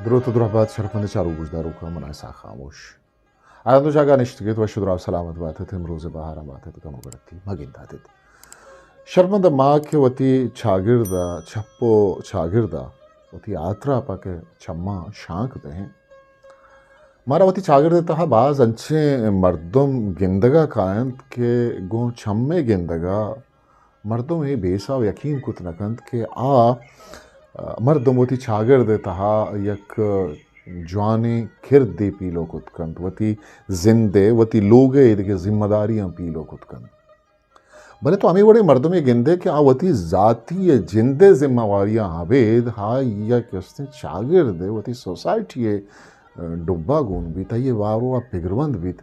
دروت و درہبات شرپمند چاروک گوشداروکاں، من اسحاق خاموش۔ آ رند و جاگہ نشتگ ات، وش و دراہ سلامت بات ات، امروز بہاراں بات ات، گم و گڑتی مہ گندات ات۔ شرپمند ما کہ وتی چاگرد ء چپ و چاگرد ء وتی آتراپ ء کہ چماں شانک دئیں، مارا وتی چاگرد ء تہا باز انچیں مردم گندگ ء کاینت کہ گوں چمے گندگ ء مردم اے بے حساب یقین کت نہ کنت کہ آ، آ، مردم وتی چاگرد ء تہا یک جوانیں کردے پیلو کت کنت، وتی زند ء، وتی لوگ ء ایدگہ ذمہ داریاں پیلو کت کنت۔ بلے تو ہمے وڑیں مردمے گندے کہ آ وتی ذاتی ء جند ء ذمہ واریاں ابید آئی ء کہ استیں چاگرد ء وتی سوسائٹی ء ڈبہ گون بیت، آئی ء باروا پگربند بیت۔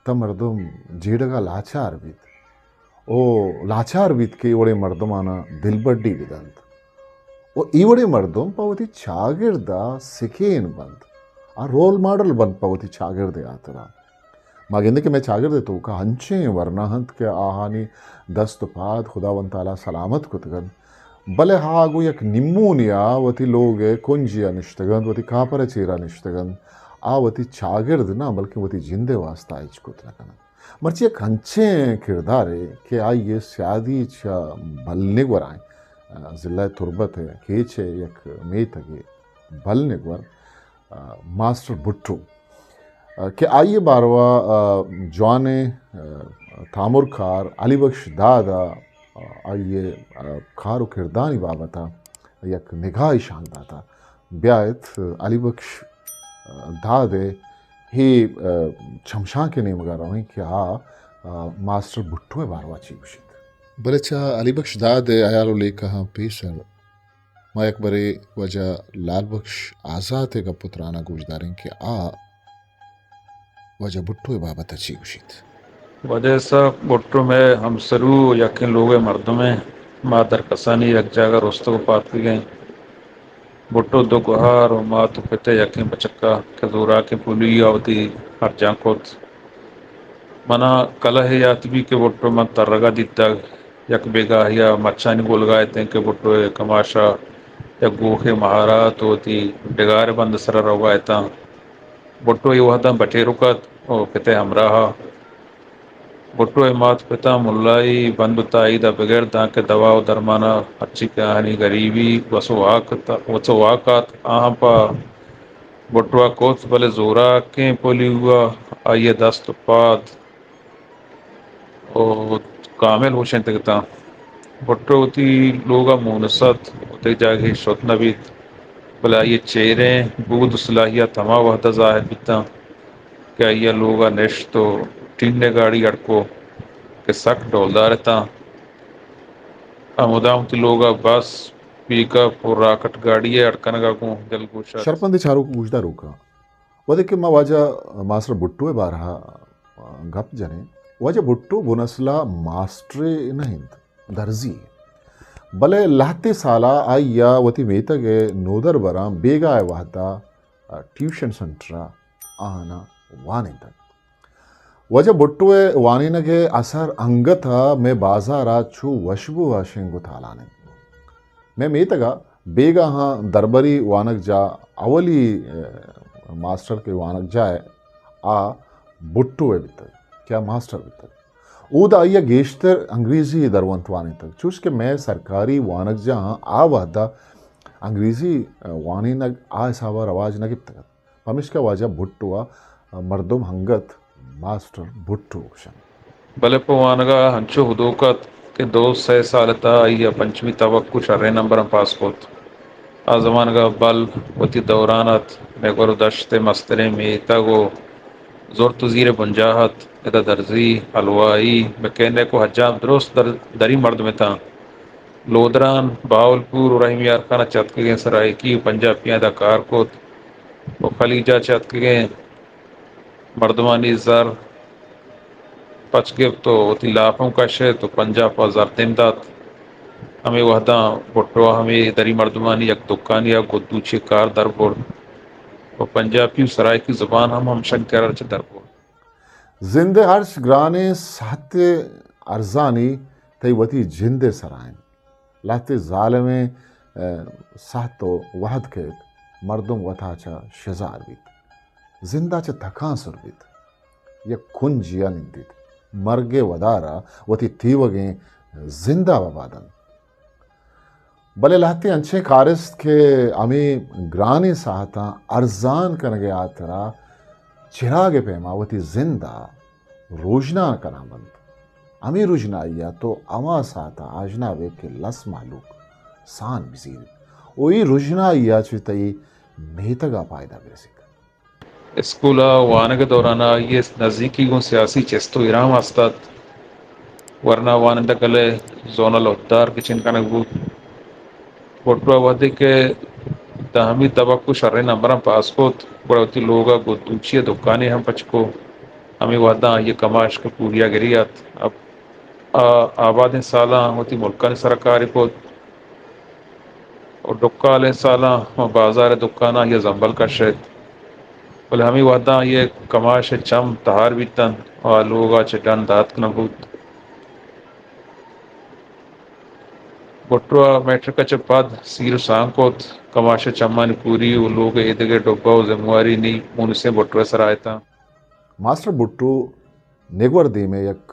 تہ مردم جیڑگ ء لاچار بیت۔ او لاچار بیت کہ اے وڑیں مردماناں دلبڈی بدنت۔ و اے وڑیں مردم پہ وتی چاگرد ء سکین بنت، آ رول ماڈل بنت پہ وتی چاگرد ء ہاترا۔ ما گندیں کہ مئے چاگرد ء توکا انچیں ورنا انت کہ آہانی دست و پاد خداوند تعالی سلامت کتگ انت، بلے آ گوں یک نیمونیا وتی لوگ ء کنجیا نشتگ انت، وتی کاپر ء چیرا نشتگ انت، آ وتی چاگرد نہ بلکیں وتی جند ء واستا ہچ کت نہ کن انت۔ مرچی یک انچیں کردارے کہ آئی ء سیادی چہ بلنگور ء، ضلع تربت ء کیچ ء یک میتگے بلنگور، ماسٹر بھٹو، کہ آئی ء باروا جوانیں تامرکار علی بخش داد ء آئی ء کار و کردانی بابت ء یک نگاہے شانک داتا۔ بیایت علی بخش داد ء ہے چمشانک ء نیمگا رویں کہ آ ماسٹر بھٹو ء باروا چی گوشیت۔ بلے چہ علی بخش داد ء ہیال و لیکہاں پیسر ما یک برے واجہ لال بخش آزات ء گپ و ترانا گوش داریں کہ آ واجہ بھٹو ء بابت ء چی گوشیت۔ واجہ اسحاق بھٹو مئے ہمسرو یکیں لوگ ء مردم ء، ما درکسانی یک جاگہ رستگ و پاتکگیں۔ بھٹو دو گہار و مات و پت ء یکیں بچکا کہ زوراکیں پولیو ء وتی ہرجان کت۔ منا کلہ ء یات بیت کہ بھٹو من ترگا دیتگ، یک بیگاہیا مچانی گولگا اتیں کہ بھٹو ء کماشا یک گوکے مہارا ات و وتی ڈگار ء بند سرا روگا اتاں۔ بھٹو اے وہداں بٹیرک ات و پت ء ہمراہا۔ بھٹو ء مات پتاں ملائی بند و تائیدا بگر دانکہ دوا و درمانا ہرچی کہ آہانی گریبی وس و واک ات، وس و واک ات، آہاں پہ بھٹو ء کت، بلے زوراکیں پولیو ء آئی ء دست و پاد و کامل ہوشینتگ اتاں۔ بھٹو وتی لوگ ء مونس ات، وتی جاگہے شت نہ بیت، بلے آئی ء چیریں بود و صلاحیت ہما وہد ء ظاہر بیتاں کہ آئی ء لوگ ء نشت و ٹین ء گاڑی اڑ کو کہ سک ڈولدار اتاں۔ آ مدام وتی لوگ ء بس، پیک اپ و راکٹ گاڑی ء اڑ کنگ ء گوں دلگوش ات۔ شرپمند چاروک و گوشداروکاں، وھدے کہ ما واجہ ماسٹر بھٹو ء بارہ ء گپ جنیں، واجہ بھٹو بنسلا ماسٹرے نہ انت، درزی۔ بلے لہتے سالا آئی ء وتی میتگ ء نودربراں بیگاہ ء وھد ء ٹیوشن سنٹر ء آہاناں وانینتگ۔ واجہ بھٹو ء وانینگ ء اثر انگت ء مئے بازار ء چو وشبو ء شنگ و تالان انت۔ مئے میتگ ء بیگاہاں دربری وانگجاہ اولی، ء، ماسٹر کہ وانگجاہ ء آ بھٹو ء بیتگ کہ آ ماسٹر بیتگ۔ اودا آئی ء گیشتر انگریزی درونت وانینتگ، چوش کہ مئے سرکاری وانگجاہاں آ وھد ء انگریزی، ء، وانینگ آ حساب ء رواج نہ گپتگ ات۔ پمیشکا واجہ بھٹو ء مردم انگت ماسٹر بھٹو گوشنت۔ بلے پہ وانگ ء انچو ہدوک ات کہ دو سئے سال ء تہ ء آئی ء پنچمی تبک ء شریں نمبراں پاس کت۔ آ زمانگ ء بل وتی دوران ات، مئے گور ء دشت ء مستریں میتگ ء زرت ء زیر ء بنجاہ ات۔ ادا درزی، حلوائی، مکینک ء حجام درست در-، دری مردم اتاں۔ لودران، بہاولپور ء رحیم یار خان ء چہ اتکگیں سرائیکی ء پنجاپیاں ادا کار کت ء خلیج ء چہ اتکگیں مردمانی زر پچ گپت ء وتی لاپ ہم کشت ء پنجاپ ء زر دیم دات۔ ہمے وہداں بھٹو ء ہمے دری مردمانی یک دکانے ء گدوچی ء کار در برت ء پنجاپی ء سرائیکی زبان ہم ہمشنکر ء چہ در برت۔ زند ء ہرچ گرانیں سہت ء ارزانی تئی وتی جند ء سرا انت۔ لہتے زالمیں، ء، سہت و وہد کیت۔ مردم وتا چہ شزار بیت، زندا چہ تکانسر بیت، یک کنجیا نندیت، مرگ ء ودارا وتی تیوگیں زندا ببادنت۔ بلے لہتیں انچیں کارست کہ ہمے گرانیں ساہتاں ارزان کنگ ء ہاترا چراگ ء پیما وتی زند ء روژنا کنان بنت۔ ہمے روژنائی ء تو ہما ساہت ء آژنا بئے کہ لس مہلوک سان بزیریت و اے روژنائی ء چہ تئی میتگ ء پائدہ برسیت۔ اسکول ء وانگ ء دوران ء آئی ء نزیکی گوں سیاسی چست و ایرام است ات، ورنا وانندہ گل ء زونل عہدیدار گچین کنگ بوت۔ بھٹو ء وھدے کہ دہمی تبک و شریں نمبراں پاس کت، گڑا وتی لوگ ء گدوچی ء دکانے ہم پچ کت۔ ہمے وھداں آئی ء کماش کہ پوریا گری ات، اب-، آ-، آبادیں سالاں وتی ملکانی سرا کارے کت و ڈکالیں سالاں بازار ء دکاناں آئی ء زمبل کش ایت، بلے ہمے وھداں آئی ء کماش ء چم تہار بیت انت و آ لوگ ء چہ ڈن داتک نہ بوت۔ بھٹو ء میٹرک ء چہ پد سیر و سانگ کت، کماش ء چمانی کوری و لوگ ء ایدگہ ڈبہ و زمواری نی مونسیں بھٹو ء سرا اتاں۔ ماسٹر بھٹو نگور دیم ء یک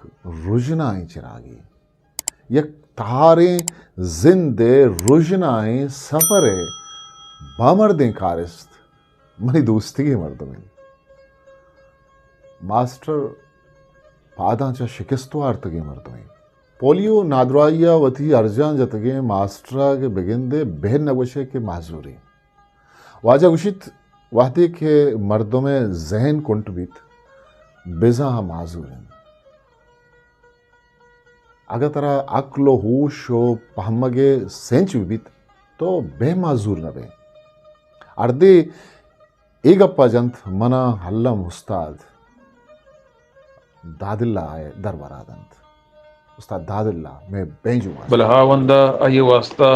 رژنائیں چراگے، یک تہاریں زند ء رژنائیں سفر ء بامردیں کارست منی دوستیگیں مردم انت۔ ماسٹر پاداں چہ شکست وارتگیں مردمے۔ پولیو نادراہی ء وتی ارجان جتگیں ماسٹر ء کہ بگندے بہ نہ گوشے کہ معذوریں۔ واجہ گوشیت، وہدے کہ مردم ء ذہن کنٹ بیت، بزاں معذور انت۔ اگاں ترا عقل و ہوش و پہمگ ء سنچ بہ بیت، تو بہ معذور نہ بئے۔ ہردے اے گپ ء جنت، منا الم استاد داداللہ ء دربرا دنت۔ استاد داداللہ مئے بینجو است۔ بلے ہاوند ء آئی ء واستہ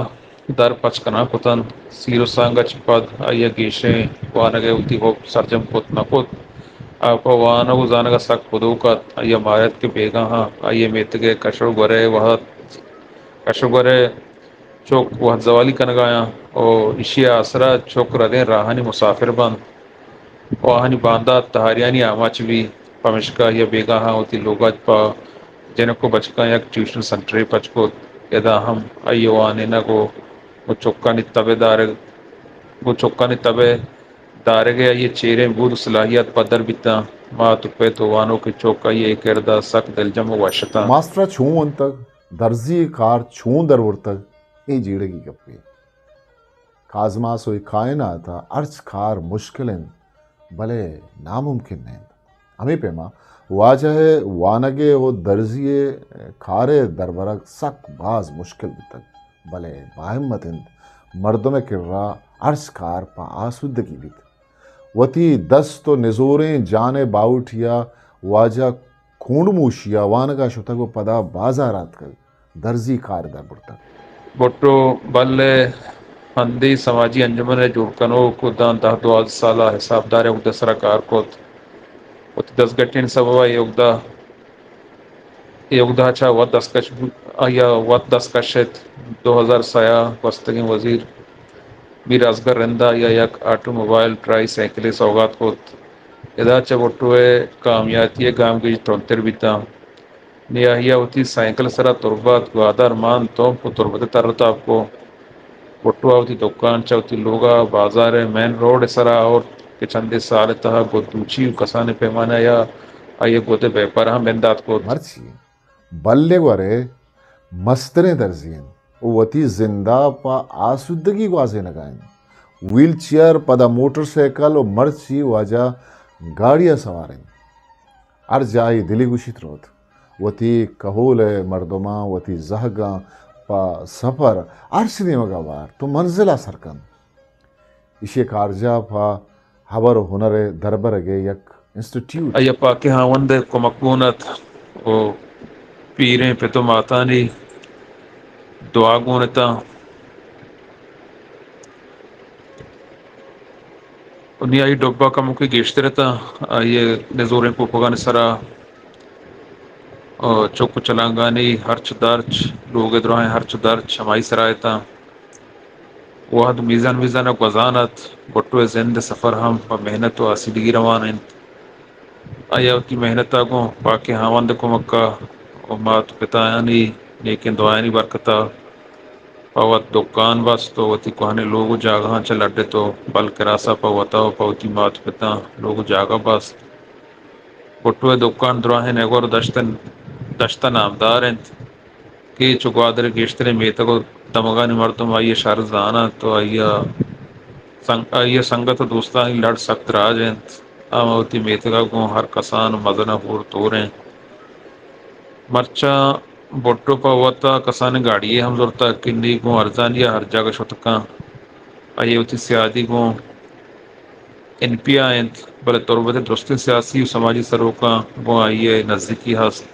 در پچ کنان کت انت۔ سیر و سانگ ء چہ پد آئی ء گیشیں وانگ ء وتی حب سرجم کت نہ کت۔ آ پہ وانگ و زانگ ء سک بدوک ات۔ آئی ء مارت کہ بیگاہاں آئی ء میتگ ء کش و گور ء وہد، کش و گور ء چک وہد زوالی کنگ ء آیاں و ایشی ء آسرا چک ردیں راہانی مسافر بنت و آہانی باندات تہاریانی آماچ بیت۔ پمشکا آئی ء بیگاہاں وتی لوگ ء پہ جنک و بچکاں یک ٹیوشن سنٹرے پچ کت۔ ادا ہم آئی ء وانینگ و گوں چکانی تب ء دارگ، گوں چکانی تب ء دارگ ء آئی ء چیریں بود و صلاحیت پدر بیتاں۔ مات و پت و وانوکیں چک آئی ء اے کرد ء سک دلجم و وش اتاں۔ ماسٹر ء چون ونتگ؟ درزی ء کار چون درورتگ؟ اے جیڑگی گپے۔ کازماس و اے کائنات ء ہرچ کار مشکل انت، بلے ناممکن نہ انت۔ ہمے پیما واجہ ء وانگ ء و درزی ء کار ء دربرگ سک باز مشکل بوتگ، بلے باہمت انت مردم ء کرا ہرچ کار پہ آسودگی بیت۔ وتی دست و نزوریں جان ء باہوٹی ء واجہ کونڈموشی ء وانگ ء شتگ و پدا بازار ء آتکگ۔ درزی کار در برتگ۔ بھٹو بل ء ہندی سماجی انجمن ء جوڑ کنوک و داں دہ دوازدہ سال ء حسابدار ء اگدہ سرا کار کت۔ وتی دزگٹین سبب ء اے اگدہ، اے اگدہ چہ وت دستکش بو-، آئی ء وت دست کشت۔ دو ہزار سئے ء گوستگیں وزیر میر اصغر رند ء آئی ء یک آٹو موبائل ٹرائی سائیکلے سوگات کت۔ ادا چہ بھٹو ء کامیاتی ء گامگیج ترندتر بیتاں۔ نی آئی ء وتی سائیکل ء سرا تربت، گوادر، مان، تمپ و تربت ء تر و تاب کو۔ بھٹو ء وتی دکان چہ وتی لوگ ء بازار ء مین روڈ ء سرا آورت کہ چندے سال ء تہ ء گد دوچی و کسانیں پیمانہ ء آئی ء گد ء بیپار ہم بندات کت۔ مرچی بلے گورے مستریں درزی انت و وتی زند ء پہ آسودگی گوازینگ ء انت۔ ویل چیئر، پدا موٹر سائیکل و مرچی واجہ گاڑی ء سوار انت۔ ہر جاہے دلی گوشیت روت۔ وتی کہول ء مردماں، وتی زہگاں پہ سفر ہرچ نیمگ ء بارت و منزل ء سر کنت۔ ایشی ء کارجاہ پہ ہبر و ہنر ء دربرگ ء یک انسٹیٹیوٹ۔ آئی ء پاکیں ہاوند ء کمک گون ات و پیریں پت و ماتانی دعا گون اتاں۔ و نی آئی ڈبہ کموکے گیشتر اتاں۔ آئی ء نزوریں کوپگانی سرا، آ، چک و چلانگانی ہرچ درچ، لوگ ء دراہیں ہرچ درچ ہمائی سرا اتاں۔ وہد میزان میزان ءَ گوزان ات۔ بھٹو ءِ زند ءِ سفر ہم پہ محنت ءُ آسودگی روان انت۔ آئی ءَ وتی محنت ءَ گوں پاکیں ہاوند ءِ کمک ءَ ءُ مات ءُ پتایانی نیکیں دعایانی برکت ءَ پہ وت دکان بست ءُ وتی کوہنیں لوگ ءُ جاگہاں چہ لڈت ءُ بل کراس ءَ پہ وت ءَ ءُ پہ وتی مات ءُ پتاں لوگ ءُ جاگہ بست۔ بھٹو ءِ دکان دراہیں نگور دشت، دشت ءَ نامدار انت۔ کیچ ءُ گوادر ءِ گیشتریں میتگ ءُ دمگانی مردم آئی ءِ شر زان انت ءُ آئی ءِ سنگ-، آئی ءِ سنگت ءُ دوستانی لڑ سک دراج انت۔ آ وتی میتگ ءَ گوں ہر کسان ءُ مزن ءُ ہور تور انت۔ مرچاں بھٹو پہ وت ءَ کسانیں گاڑی یے ہم زرتگ کہ نی گوں ارزانی ءَ ہر جاگہ شت کنت۔ آئی ءِ وتی سیادی گوں این پی ءَ انت، بلے تربت ءِ درستیں سیاسی ءُ سماجی سروکاں گوں آئی ءِ نزیکی ہست۔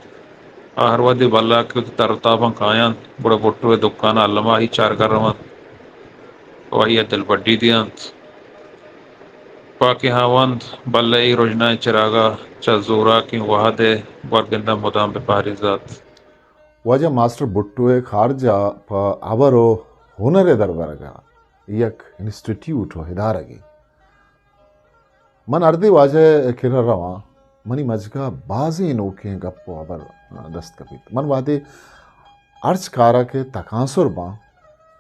آ ہر وہدے بلاہ کہ وتی تر ءُ تاباں کاینت، گڑا بھٹو ءِ دکان ءَ الم ءَ آئی چارگ ءَ رونت ءُ آئی ءَ دلبڈی دینت۔ پاکیں ہاوند بلہ ءِ اے رژنائیں چراگ ءَ چہ زوراکیں وہد ءِ گورگند ءَ مدام بہ پہریزات۔ واجہ ماسٹر بھٹو ءِ خارجہ پہ ہبر ءُ ہنر ءِ دربرگ ءَ یک انسٹیٹیوٹ ءُ ادارگے۔ من ہردے واجہ ءِ کرا رواں، منی مجگ ءَ بازیں نوکیں گپ ءُ ہبر دست کپیت۔ من وہدے ہرچ کار ءَ کہ تکانسر باں،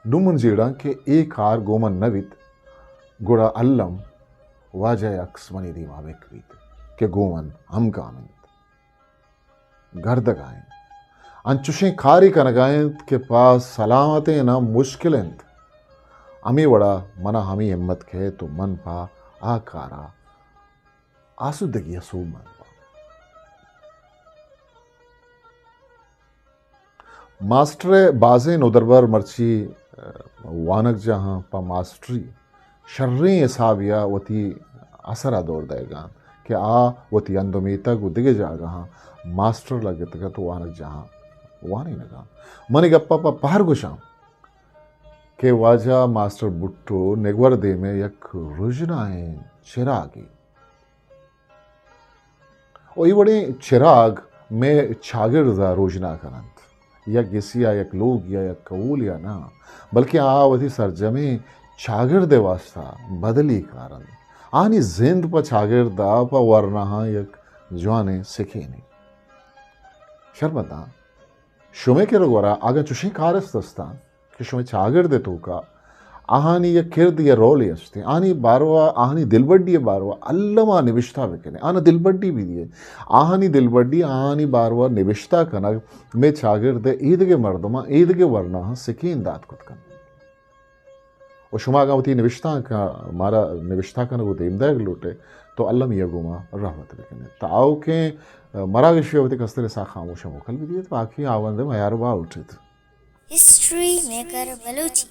نوں من جیڑاں کہ اے کار گوں من نہ بیت، گڑا الم واجہ ءِ عکس منی دیما بک بیت کہ گوں من ہمگام انت۔ گردگ ءَ انت۔ انچوشیں کارے کنگ ءَ انت کہ پہ سلامتیں نہ مشکل انت۔ ہمے وڑا من ءَ ہمے ہمت کئیت ءُ من پہ آ کار ءَ آسودگی ءَ سوبمند باں۔ ماسٹر ءِ بازیں نودربر مرچی، ءَ، وانگجاہاں پہ ماسٹری شریں حسابے ءَ وتی اثر ءَ دور دئیگ ءَ انت کہ آ وتی ہند ءُ میتگ ءُ دگہ جاگہاں ماسٹر لگتگ ات ءُ وانگجاہاں وانینگ ءَ انت۔ من اے گپ ءَ پہ پہر گوشاں کہ واجہ ماسٹر بھٹو نگور دیم ءِ یک رژنائیں چراگے۔ ءُ اے وڑیں چراگ مئے چاگرد ءَ روژنا کن انت۔ یک گسی ءَ، یک لوگے ءَ، یک کہولے ءَ نہ، بلکیں آ وتی سرجمیں چاگرد ءِ واستہ بدلی کار انت۔ آہانی زند پہ چاگرد ءَ پہ ورناہاں یک جوانیں سکینے۔ شرمنداں شمئے کرا گورا اگاں چوشیں کارست استاں کہ شمئے چاگرد ءِ توکا آہانی یک کرد یا رولے است، آہانی باروا، آہانی دلبڈی ءِ باروا الما نبشتہ بکنے، آہاں دلبڈی بدیے۔ آہانی دلبڈی، آہانی باروا نبشتہ کنگ مئے چاگرد ءِ ایدگہ مردماں، ایدگہ ورناہاں سکین دات کت کنت۔ ءُ شما اگاں وتی نبشتانک ءَ مارا نبشتہ کنگ ءُ دیم دئیگ لوٹ ئے تو المی ءَ گوما رحمت بکن ئے۔ تاؤکیں مراگشے ءَ وتی کستریں ساہ خاموش ءَ موکل بدئے، باقی ہاوند ءِ میار ءُ باہوٹ ایت۔ ہسٹری میکر بلوچی۔